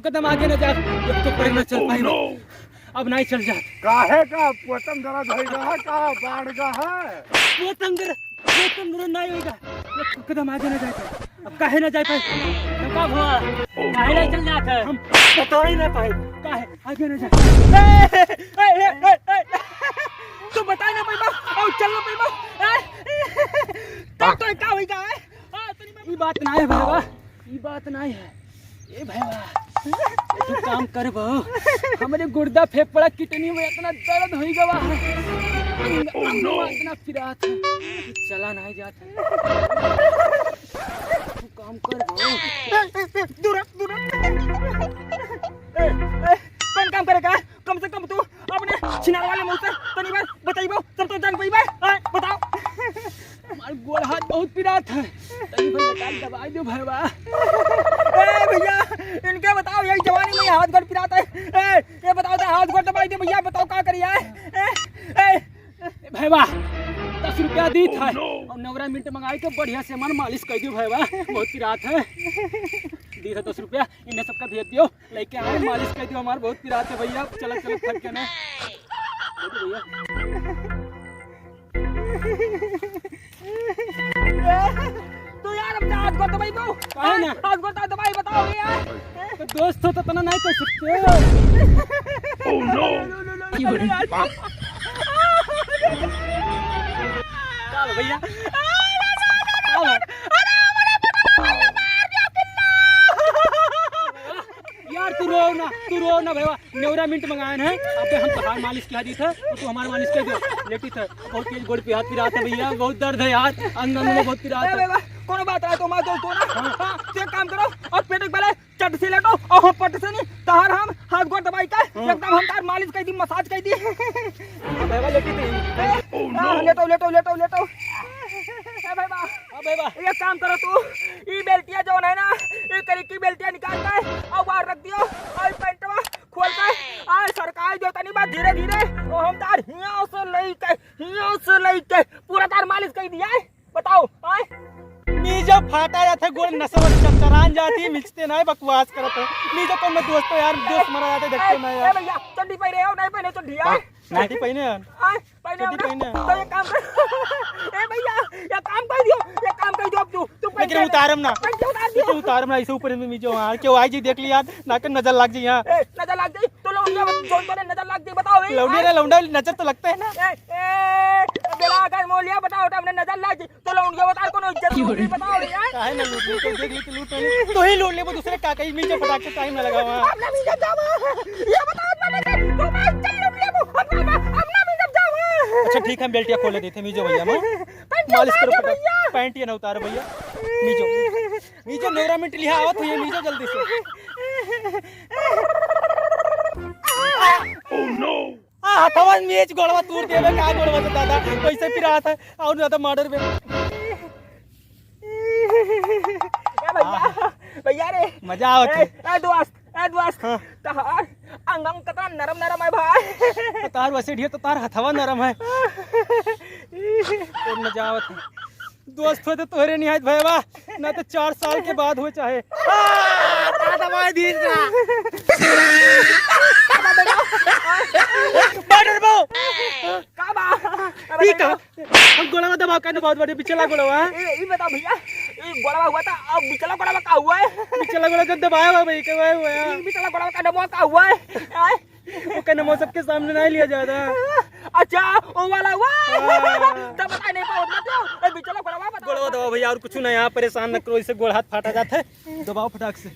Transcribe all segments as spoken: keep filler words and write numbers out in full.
कदम आगे न जाए, अब तो पैर न चल पाई। अब नहीं चल जात। काहे का पोतम दर्द होइगा है, का बाढ़ गा है? पोतम दर्द, पोतम दर्द नहीं होइगा। एक कदम आगे न जाए पाए। अब काहे न जाए पाए? तो का भवा? काहे नहीं चल जात है? हम बता ही ना पाए। काहे आगे न जाए? ए, ए, ए, ए, ए। तू बता ना पाइबा, और चल ना पाइबा। ए, तब तो का होइगा है? हाँ, तनी ई बात नाहीं है भैया, ई बात नाहीं है। ए भैया, तू काम कर बहू, हमरे गुर्दा, फेफड़ा, किडनी में इतना दर्द होई गवा है, अंग, अंग में इतना पिरात है, चला नाहीं जात है। तू काम कर बहू। ए, ए, ए, दूर हट, दूर हट। ए, ए, कौन काम करेगा? कम से कम तू अपने छिनार वाले मुँह से तनी बार बताइबो, तब तो जान पाइबे। आय, बताओ। हमार गोड़ हाथ बहुत पिरात है। तनी भर बताई दवाई दो भैया। ए भैया, इनके बताओ, यही जवानी में हाथ गोड़ पिरात है। ए, ये बताओ तो हाथ गोड़ दवाई दे भैया, बताओ का करिए? ए, ए, ए भैया, दस रुपया दी था। और नवरा मिंट मंगाई तो बढ़िया से मन मालिश कर दियो भैया, बहुत पिरात है। दी था दस रुपया, इन्हें सबका भेज दियो। लेके आए, मालिश कर दियो, हमार बहुत पिरात है भैया। चलत चलत थक गए ना। दे दो भैया। तू यार, अब हाथ गोड़ दबाई दो। काहे ना? हाथ गोड़ दबाई, बताओ यार। तो दोस्त हो तो इतना नहीं कर सकते। Oh no! का भैया? का भैया? यार, तू रो ना, तू रो ना भैया, नेवरा मिंट मंगाए हैं। अबे हम तोहार मालिश किया दी थे और तू हमार मालिश कर दो। लेटी थे, बहुत तेज गोड़ पे हाथ पिरात है भैया, बहुत दर्द है यार, अंग अंग में बहुत पिरात ए है। भैया, कोनो बात ना, तो हमार दोस्त हो ना। हाँ। हाँ, तो एक काम करो, और पेट के पहले चट से लेटो और हम पट से नहीं, तोहार हम हाथ गोड़ दबाई के हाँ। एकदम हम तोहार मालिश कर दी, मसाज कर दी। भैया, लेटी थे। Oh no! हाँ, लेटो, लेटो, लेटो, लेटो। ए भैया, हाँ भैया। एक काम करो तू, ई बेल्टिया जौन है ना, ई करी की बेल्टिया निकाल के और बाहर रख दियो, और ई पैंटवा खोल के, आ सरकाई दियो तनी बात धीरे धीरे, और हम तोहार हियाँ से लेके, हियाँ से लेके पूरा तोहार मालिश कर दिया है। बताओ, आय? मीजो फाटा जात है, गोड़ नसवा चरचरान जाती, मिचते ना है, बकवास करत है। मीजो कौन दोस्त हो यार, दोस्त मरा जाते, देखते ए, ना ए यार। भैया, चड्डी पहने हो, नहीं पहने चड्डी, आय? चड्डी पहने हैं। आय? पहले चड्डी हम ना, पहने। तो एक काम कर। ए भैया, ये काम कर दियो, ये काम कर दियो अब तू, तू पहन लेकिन के उतारम ना। पहन के उतार दियो। लेकिन उतारम ना, ऐसे ऊपर में मीजो, हाँ, क्यों आई जी देख लिया, ना के नजर लग जाई, हाँ। ए, नजर लग जाई, तो लौंडिया, जौन तोरे नजर लग जाई, बताओ, ए। लौंडिया रे, लौंडा नजर तो लगता है ना। ए, ए, बेला अगर मोलिया बताओ, तो हमने नजर लग जाई, तो लौंडिया बता, कोनो इज्जत क्यों नहीं, रे? बताओ, ए, यार। काहे ना लूट ले, तो देख ली, तो लूट ले। तो ही लूट ले, वो दूसरे का कहीं मीजो फटाक से टाइम ना लगावा। अपना मीजो जावा, ये बताओ, मैंने के, तू मैं चल लूट ले, वो अपना, अपना मीजो जावा। अच्छा, ठीक है, हम बेल्टिया खोले देते, मीजो भैया, माँ। पैंट मालिश उतार करो दे फटाक। भैया। पैंट ये ना उतारो भैया। मीजो, मीजो, नौरा मिनट लिहा आवत हुई है, मीजो जल्दी से। Oh no! आ, हथवा मीज गोड़वा तूर देवे का गोड़वा से दादा, वैसे पिरात है, और ज्यादा मर्डर बे। ए भैया, भैया रे। मजा आवत है। ए, ए दोस्त, ए दोस्त, हाँ। तहार अंग अंग कतना नरम नरम है भाई। तो तहार वैसे ढेर तो तहार हथवा नरम है। तो मजा आवत है। दोस्त हो तो तोहरे निहायत भयवा, ना तो चार साल के बाद हो चाहे। आ, दादा भाई धीर ना। मर्डर बो। का बा? ई का? हम गोड़वा दबाव का बहुत बड़े बिचला गोड़वा। ए, ई बताओ भैया, ई गोड़वा हुआ था, अब बिचला गोड़वा का हुआ है? बिचला गोड़वा का दबाया हुआ भाई, का हुआ है? ई बिचला गोड़वा का दबाव का हुआ है? आय? वो का नमो सबके सामने नहीं लिया जाता। अच्छा, वो वाला हुआ? हाँ। तब बताए नहीं पाओ, मत लो। ए, बिचला गोड़वा बताओ। गोड़वा दबाओ भैया, और कुछ नहीं, यहाँ परेशान न करो, इससे गोड़ हाथ फाटा जाता है। दबाओ फटाक से।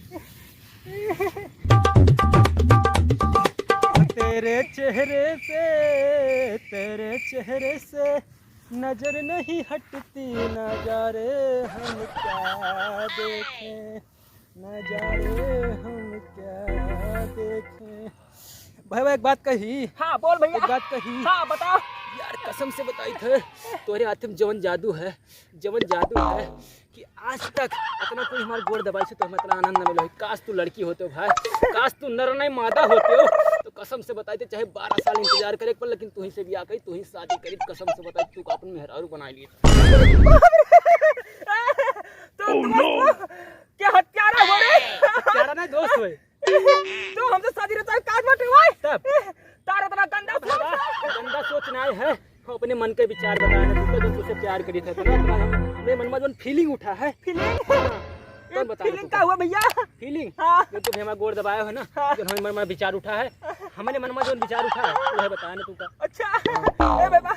तेरे चेहरे से, तेरे चेहरे से नजर नहीं हटती, ना जा रे हम क्या देखें, ना जा रे हम क्या देखें। भाई, भाई, एक बात कही। हाँ, बोल भैया। एक बात कही। हाँ, बता। यार, कसम से बताई थे, तोरे हाथ में जवन जादू है, जवन जादू है कि आज तक इतना कोई हमार गोड़ दबाई से तो हमें इतना आनंद न मिला हो। काश तू लड़की होते हो भाई, काश तू नर नहीं मादा होते हो, तो कसम से बताई थे, चाहे बारह साल इंतजार करे पर, लेकिन तू ही से बियाह करी, तू ही शादी करी, कसम से बताई, तू का अपन मेहरारू बना लिए। तो Oh, no! दोस्त, क्या हत्यारा हो रे? हत्यारा नहीं, दोस्त होए। तो हमसे शादी रचाए काज बाटे भाई। तब? तार इतना गंदा सोच। गंदा सोच ना है, अपने मन के विचार बताए ना, तू तो तुझसे प्यार करी था, तो ना, तुम्हारे मन में जोन feeling उठा है। Feeling? हाँ। कौन बताए ना फीलिंग तू का का? हुआ भैया? Feeling? हाँ। जो तू हमारा गोड़ दबाया है ना, हाँ। जो हमारे मन में विचार उठा है, हमारे मन में जोन विचार उठा है, वो है बताए ना तू का। अच्छा। हाँ। ए बाबा,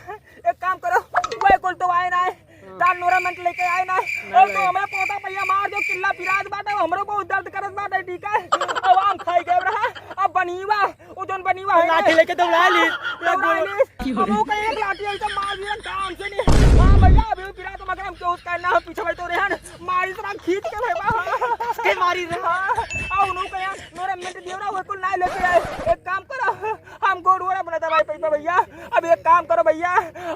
एक काम करो, वो कुल तो आए ना है। हाँ। तार नोरा मेंट लेके आए ना। ना और तो लाए। हमें पोता भैया मार जो चिल्ला पिरात बाटे, हमरो बहुत दर्द करत बाटे, ठीक है? अब आम खाई गए रहा, अब बनीवा, वो जोन बनीवा है लाठी ना। लेके दौड़ा ली। दौड़ा ली। हम लोग का एक लाठी ऐसे मार दिया, काम से नहीं। हाँ भैया, अभी पिरात मगर हम क्यों उसका ना, हम पीछे बैठे रहे हैं, मारी तरह खींच के भैया। के मारी रहा। हाँ, और उन्हों का यार, नोरा मेंट दियो ना, वो कुल ना लेके आए। एक काम करो, हम गोड़ वोड़ अपना दबाई पैसा भैया। अब एक काम करो भैया,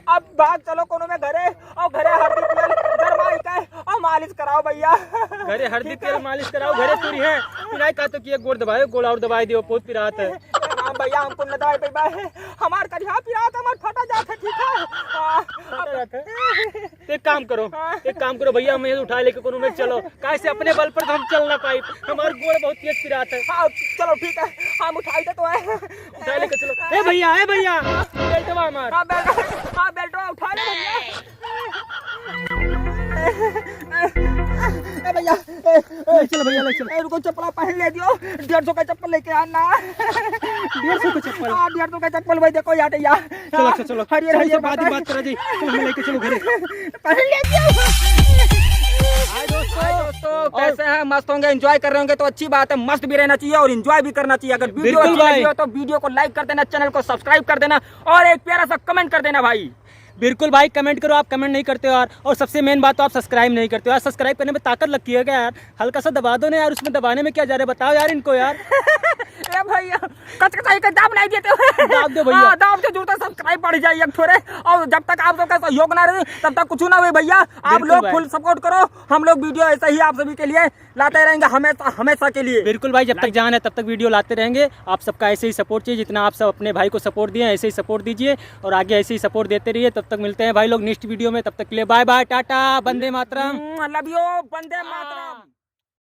अब भाग चलो कोनो में घरे, और घरे हरदी तेल गरमाई के और मालिश कराओ भैया। घरे हरदी ठीक है? तेल मालिश कराओ, घरे पूरी है। तू नहीं कहा तो कि एक गोड़ दबाए, गोड़ और दबाई दियो, बहुत पिरात है। राम भैया, हमको न दबाई पैसा है, हमार करिया पिरात, हमार फटा जात है, ठीक है? हाँ, फटा जात है। तो एक काम करो, हाँ। एक काम करो भैया, हमें उठा लेके कोनो में चलो, काहे से अपने बल पर तो हम चल ना पाई, हमार गोड़ बहुत तेज पिरात है। हाँ, चलो ठीक है, हम उठाई तो है। उठा लेके चलो। ए भैया, ए भैया, बेल्टवा हमार। हाँ, बेल्ट, हाँ, बेल्टवा उठा ले भैया। ए भैया, ए, ए, ले चलो भैया, ले चलो। ए, रुको, चप्पला पहन ले दियो, डेढ़ सौ का चप्पल लेके आना। डेढ़ सौ का चप्पल? हाँ, डेढ़ सौ का चप्पल भाई, देखो यार, यार। चलो, अच्छा, चलो। हरियर, चलो, हरियर चलो, बाद में बात है। बात करा जी। चलो, हमें लेके चलो घरे। पहन ले दियो। हाय दोस्तों, हाय दोस्तों, और कैसे हैं? मस्त होंगे, एंजॉय कर रहे होंगे, तो अच्छी बात है, मस्त भी रहना चाहिए और एंजॉय भी करना चाहिए। अगर वीडियो बिल्कुल अच्छी भाई। लगी हो तो वीडियो को लाइक कर देना, चैनल को सब्सक्राइब कर देना और एक प्यारा सा कमेंट कर देना भाई। बिल्कुल भाई, कमेंट करो, आप कमेंट नहीं करते हो यार, और सबसे मेन बात तो आप सब्सक्राइब नहीं करते हो यार। सब्सक्राइब करने में ताकत लगती है क्या यार? हल्का सा दबा दो ना यार, उसमें दबाने में क्या जा रहा है, बताओ यार इनको यार। ए भैया, कचकचाई के दाब नहीं देते हो। दाब दो भैया। हाँ, दाब दे, जुड़ता सब्सक्राइब बढ़ जाए एक थोड़े। और जब तक आप सबका सहयोग ना रहे, तब तक कुछ ना हुए भैया। आप बिल्कुल लोग भाई। फुल सपोर्ट करो, हम लोग वीडियो ऐसे ही आप सभी के लिए लाते रहेंगे हमेशा, हमेशा के लिए। बिल्कुल भाई, जब तक लाइक जान है तब तक वीडियो लाते रहेंगे। आप सबका ऐसे ही सपोर्ट चाहिए, जितना आप सब अपने भाई को सपोर्ट दिए हैं, ऐसे ही सपोर्ट दीजिए और आगे ऐसे ही सपोर्ट देते रहिए। तब तक मिलते हैं भाई लोग नेक्स्ट वीडियो में, तब तक के लिए bye bye, tata, Vande Mataram. Hmm, love you, Vande Mataram.